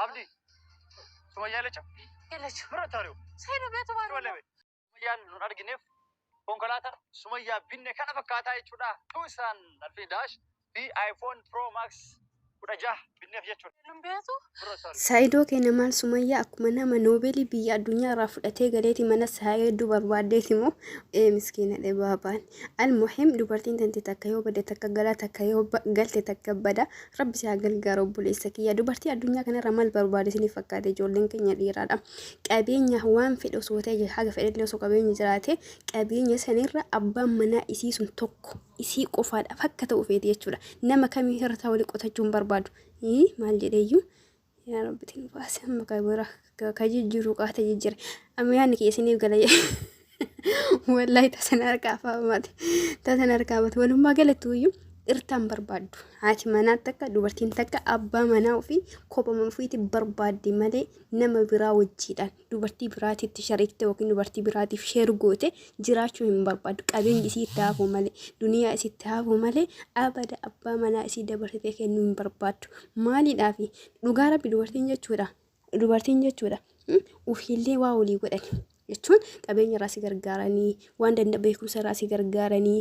Abdi Sumayyaa lecha የለችም። bira taari'u ሰይዶ ቤቱ ባዶ ነው። Sumayyaan nun argineef konkolaataa Sumayyaa binne kana fakkaataa jechuudha. Tu isaan alfii daash fi iPhone Pro Max 16 binneef jechuudha. የሉም ቤቱ Bira taari'u. Saayidoo keenya maal Sumayyaa akkuma nama noobeelii biyya addunyaa irraa fudhatee galeeti mana isaa hedduu barbaaddeeti moo ee miskiina dhe baabaan. Almuhim dubartiin tante takka yoo badde takka galaa takka yoo galte takka bada rabbi si haa gargaaru obboleessa kiyya. Dubartii addunyaa kanarra maal barbaade isiniif fakkaate ijoolleen keenya dhiiraadha. Qabeenya waan fedhe osoo ta'e haga fedhellee osoo qabeenya jiraate qabeenya sanirra abbaan manaa isii sun tokko isii qofaadhaaf akka ta'u feeti jechuudha. Nama kamii irra ta'u waliin qotachuu hin barbaadu. Maal jedheeyyuu yaa rabbi nu baase amma ka bira ka jijjiiru qaata jijjiire. Amma yaadni kiyya isiniif gala wallahi tasan harkaa faamate tasan harkaa bate walumaa galattu iyyuu dhirtaan barbaaddu. Haati manaa takka dubartiin takka abbaa manaa ofii kophama ofiitti barbaaddi malee nama biraa wajjiidhaan dubartii biraatitti shariikte yookiin dubartii biraatiif sheer goote jiraachuu hin barbaaddu. Qabeenyi isii itti hafu malee duniyaa isitti hafu malee abada abbaa manaa isii dabarsitee kennuu hin barbaaddu. Maaliidhaafi dhugaa rabbi dubartiin jechuudha. Dubartiin jechuudha. Ofiillee waa walii godhani. Jechuun qabeenya irraa si gargaaranii waan danda beekumsa irraa si gargaaranii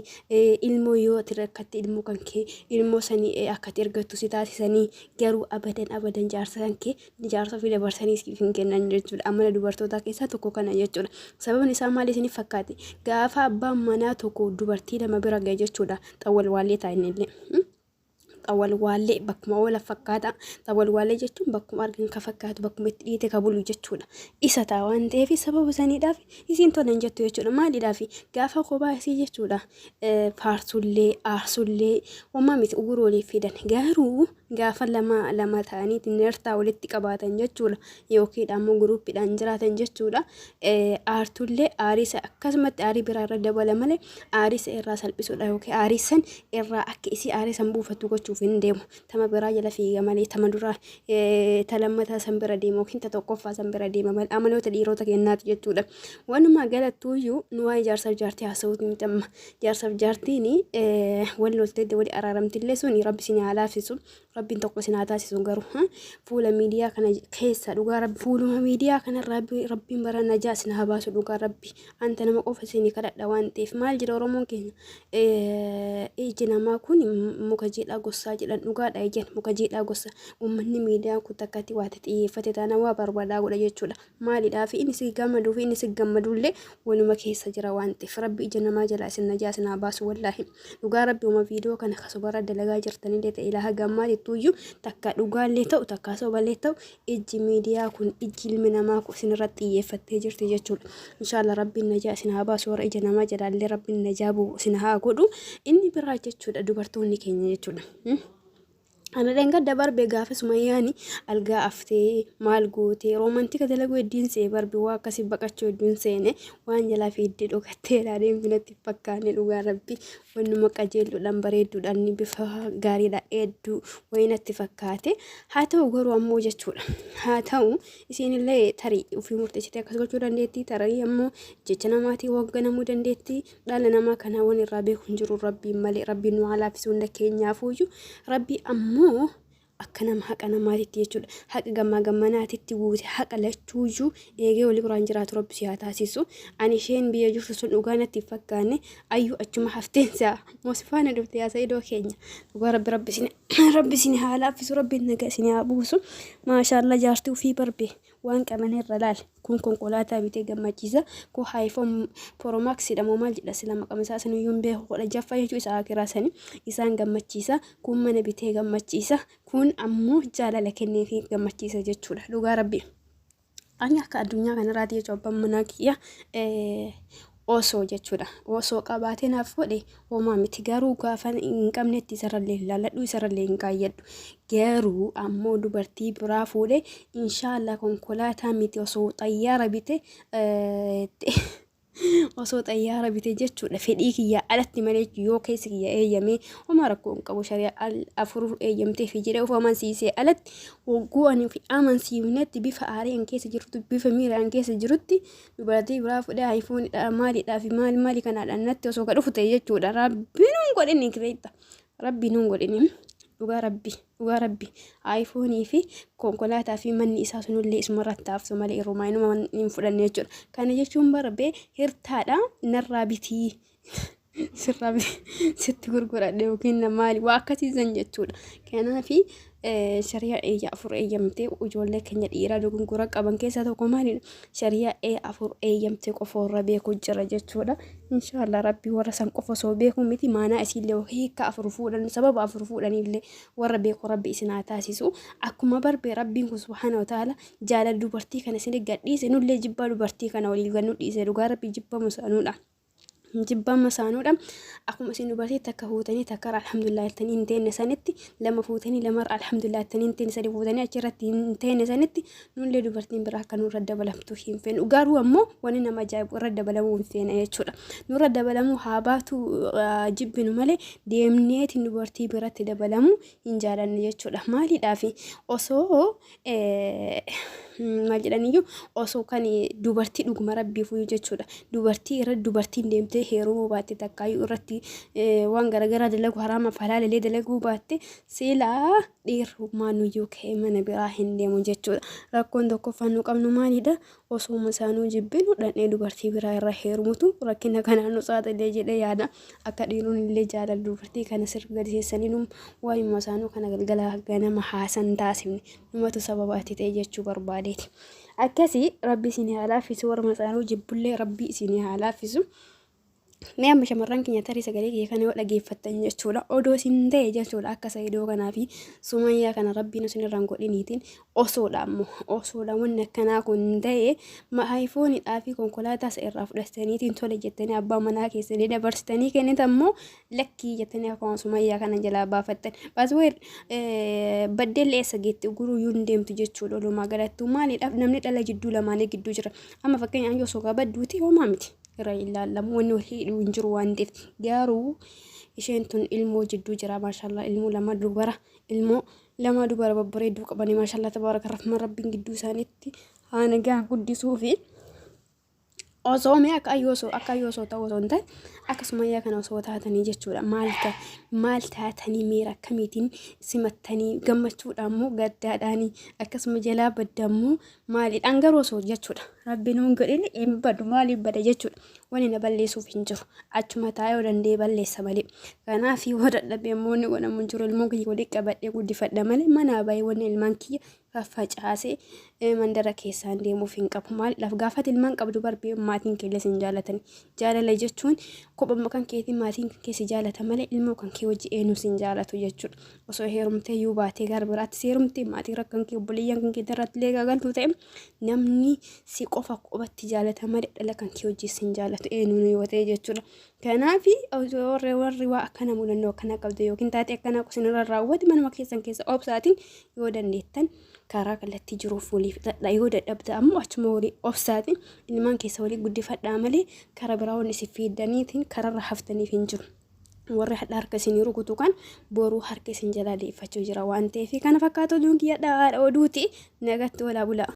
ilmoo yoo ati rakkatte ilmoo kan kee ilmoo sanii akka ati ergattu si taasisanii garuu abadan abadan jaarsa kan kee jaarsa ofii dabarsanii siif hin kennan jechuudha. Amala dubartootaa keessaa tokko kana jechuudha. Sababni isaa maal isiniif fakkaate? Gaafa abbaan manaa tokko dubartii lama bira gahe jechuudha. Xawwalwaallee ta'a innillee. Xawalwaallee bakkuma oola fakkaata. Xawalwaallee jechuun bakkuma argan ka fakkaatu bakkuma itti dhiite ka bulu jechuudha. Isa ta'a waan ta'eef sababa saniidhaaf isiin tola hin jettu jechuudha. Maaliidhaaf gaafa kophaa isii jechuudha. Faarsullee aarsullee homaa miti uguruu waliif fidan. Garuu gaafa lama lama ta'anii nertaa walitti qabaatan jechuudha. Yookiin ammoo guruuppiidhaan jiraatan jechuudha. Aartullee aarii akkasumatti aarii biraa irra dabala malee aarii isa irraa salphisuudha yookiin aarii san irraa akka isii aarii san buufattu gochuuf hin deemu. Tama biraa jala fiiga malee tama duraa ta lammataa san bira deema yookiin ta tokkoffaa san bira deema malee amaloota dhiirota kennaati jechuudha. Walumaa galattuuyyuu nu waa'ee jaarsaaf jaartii haasa'uutu miti amma. Jaarsaaf jaartiin wal loltee wali araaramtillee suni rabbi isin haa laaffisu. Rabbiin tokko isin haa taasisu garuu fuula miidiyaa kana keessa dhugaa rabbi fuuluma miidiyaa kana rabbiin bara najaa isin haa baasu dhugaa rabbi. Anta nama qofa isin kadhadha waan ta'eef maal jedha Oromoon keenya iji namaa kun muka jiidhaa gossaa jedhan dhugaadha ijaan muka jiidhaa gossa uummanni miidiyaa kun takkatti waati xiyyeeffate taana waa barbaadaa godha jechuudha. Maaliidhaaf inni si gammaduu fi inni si gammadullee waluma keessa jira waan ta'eef rabbi ija namaa jalaa isin najaa isin haa baasu wallaahi. Dhugaa rabbi uma viidiyoo kana kasobarra dalagaa jirtanillee ta'e ilaa haga ammaatittuuyyuu takka dhugaallee ta'u takka soballee ta'u ijji miidiyaa kun ijji ilmi namaa kun isinirratti xiyyeeffattee jirti jechuudha. Inshallah rabbiin najaa isin haa baasu warra ija namaa jalaallee rabbiin najaa bu'u isin haa godhu. Inni biraa jechuudha dubartoonni keenya jechuudha. Ana dheengadda barbe gaafa sumayyaani algaa aftee maal gootee roomantika dalaguu hedduun see barbe waa akkasii baqachuu hedduun seene waan jalaa fiiddee dhokattee ilaalee natti hin fakkaanne dhugaa rabbi wannuma qajeelluudhaan bareedduudhaan bifa gaariidhaan hedduu wayii natti fakkaate haa ta'u garuu ammoo jechuudha haa ta'u isiinillee tarii ofii murteessitee akkas gochuu dandeettii tarii ammoo jecha namaatiin hoogganamuu dandeettii dhala namaa kanaa waan irraa beeku hin jiru rabbiin malee rabbiin nu haa laaffisu hunda keenyaafuyyuu rabbi ammoo akka nama haqa namaatitti jechuudha. Haqa gammaa gammanaatitti guute haqa lachuuyyuu eegee walii biraan jiraatu rabbi si haa taasisu. Ani isheen biyya jirtu sun dhugaa natti hin fakkaanne ayyuu achuma hafteen si'a moosifaana dhufte yaa Sa'idoo keenya. Dhugaa rabbi rabbi isin rabbi isin haa laaffisu rabbi naga isin haa buusu. Maashaallaa jaartii ofii barbe waan qaban irra laal. Kun konkolaataa bitee gammachiisa. Kun iPhone Pro Max dha moo maal jedha sila maqaan isaa saniyyuu hin beeku. 16ffaa jechuu isa akiraa sani isaan gammachiisa. Kun mana bitee gammachiisa. Kun ammoo jaalala kenneefii gammachiisa jechuudha. Dhugaa rabbi. Ani akka addunyaa kanarraati jechuudha abbaan manaa kiyya osoo jechuudha. Osoo qabaatee naaf godhe homaa miti garuu gaafa hin qabnetti isarrallee hin laalladhu isarrallee hin kaayyadhu. Garuu ammoo dubartii biraa fuudhe inshaallah konkolaataa miti osoo xayyaara bite osoo xayyaara bite jechuudha fedhii kiyyaa alatti malee yoo keessi kiyya eeyyamee homaa rakkoo hin qabu shari'a afur eeyyamtee fi jedhee of amansiisee alatti hogguu ani of amansiifnetti bifa aarii an keessa jirutti bifa miira an keessa jirutti dubartii biraa fudhee ayifoonidha maalidhaa fi maali maali kanaadhaan natti osoo ka dhufu ta'e jechuudha rabbi nuun godhini kireetta rabbi nuun godhini. Dhugaa rabbi dhugaa rabbi aayifoonii fi konkolaataa fi manni isaa sunillee isuma irratti haftu malee irrumaa inuma hin fudhanne jechuudha. Kana jechuun barbee hirtaadha narraa bitii sirraa sitti gurguradhe yookiin maali waa akkasiisan jechuudha. Kanaafi shari'a eeyya afur eeyyamtee ijoollee keenya dhiiraa dogongora qaban keessaa tokko maalidha? Shari'a ee afur eeyyamtee qofa warra beeku jira jechuudha. Inshaallah rabbii warra san qofa osoo beeku miti maanaa isiillee hiika afur fuudhan sababa afur fuudhanillee warra beeku rabbi isin haa taasisu. Akkuma barbee rabbiin kun subhaana wa ta'ala jaalala dubartii kana isin gadhiise nullee jibbaa dubartii kana walii gannu dhiise dhugaa rabbii jibbamu sanuudha. Jibbaan masaanuudha. Akkuma isin dubartii takka fuutanii takka alhamdulillah jettanii hin teenne sanitti lama fuutanii lamarra alhamdulillah jettanii hin teenne sadi fuutanii achirratti hin teenne sanitti nullee dubartiin biraa akka nurra dabalamtu hin feenu. Garuu ammoo wanni nama ajaa'ibu irra dabalamuu hin feene jechuudha. Nurra dabalamuu haa baatu jibbinu malee deemneetiin dubartii biratti dabalamuu hin jaalanne jechuudha. Maaliidhaaf osoo maal jedhaniyyuu osoo kan dubartii dhuguma rabbiifuyyuu jechuudha. Dubartii irra dubartiin deemtee heerumuu baatte takkaayyuu irratti waan garaagaraa dalagu haraamaaf halaalalee dalaguu baatte silaa dhiirrummaa nuyyuu ka'ee mana biraa hin deemu jechuudha. Rakkoon tokkoffaan nu qabnu maalidha? Osoo isaanuu jibbinu dhandhee dubartii biraa irra heerumutu rakkina kanaan nu saaxilee jedhee yaada. Akka dhiironni illee jaalala dubartii kana sirri gadi seessanii nu waa'ima isaanuu kana galgala ganama haasan taasifne numatu sababa ati ta'e jechuu barbaadeeti. Akkasii rabbi isin haa laaffisu warra isaanuu jibbullee rabbi isin haa laaffisu. Mee amma shamarran keenya tarii sagalee kiyya kana yoo dhageeffattan jechuudha. Odoo isin ta'e jechuudha akka Saidoo kanaa fi Sumayyaa kana rabbiin isin irraan godhiniitiin osoodha ammoo osoodha wanni akkanaa kun ta'e aayifoonidhaa fi konkolaataa isa irraa fudhataniitiin tole jettanii abbaa manaa keessanii dabarsitanii kennitan immoo lakkii jettanii akkuma Sumayyaa kana jalaa baafattan. Baaswee baddeellee eessa geetti guruu hin deemtu jechuudha walumaa galattuu maaliidhaaf namni dhala jidduu lamaanii gidduu jira. Amma fakkeenyaaf yoo sogaa badduuti homaa miti. Irra hin laallamu wanni wal hidhu hin jiru waan ta'eef garuu isheen tun ilmoo jidduu jira maashaallah ilmoo lama dubara ilmoo lama dubara babbareedduu qabanii maashaallah tabaaraka rahmaan rabbiin gidduu isaaniitti haa nagaa guddisuu fi osoo mee akka ayyoo osoo akka ayyoo osoo ta'u osoo hin taane akka sumayyaa kana osoo taatanii jechuudha maal ta maal taatanii miira akkamiitiin simattanii gammachuudhaan moo gaddaadhaanii akkasuma jalaa badda immoo maaliidhaan garuu osoo jechuudha rabbi nuun godhin hin badu maaliif bada jechuudha wani na balleessuuf hin jiru achuma taa'ee yoo danda'e balleessa malee kanaaf yoo dadhabee immoo inni godhamu hin jiru ilmoo kiyya walii qabadhee guddifadha malee manaa bahee wanni ilmaan kiyya faffacaasee mandara keessaan deemuuf hin qabu maaliidhaaf gaafati ilmaan qabdu barbee maatiin keellee sin jaalatan jaalala jechuun kophuma kan keetiin maatiin kee si jaalata malee ilmoo kan kee wajji eenyu sin jaalatu jechuudha osoo heerumtee iyyuu baatee gara biraatti si heerumtee maatii rakkan kee obboleeyyan kan kee irratti illee gaagaltuu ta'e namni si qofa qophatti jaalata malee dhala kan kee hojii sin jaalatu eenyuun yoo ta'e jechuudha. Kanaaf warri warri waa akkana mudannoo akkana qabdu yookiin taatee akkana isinirra raawwate manuma keessan keessa obsaatiin yoo dandeettan karaa kallattii jiruuf walii fixadha yoo dadhabda ammoo achuma walii obsaatiin ilmaan keessa walii guddifadhaa malee karaa biraa wanni isin fiiddaniitiin kararra haftaniif hin jiru. Warri hadha harka isinii rukutu kan boruu harka isin jalaa deeffachuu jira waan ta'eef kana fakkaatu oduun kiyya haadha oduuti nagatti olaa bulaa.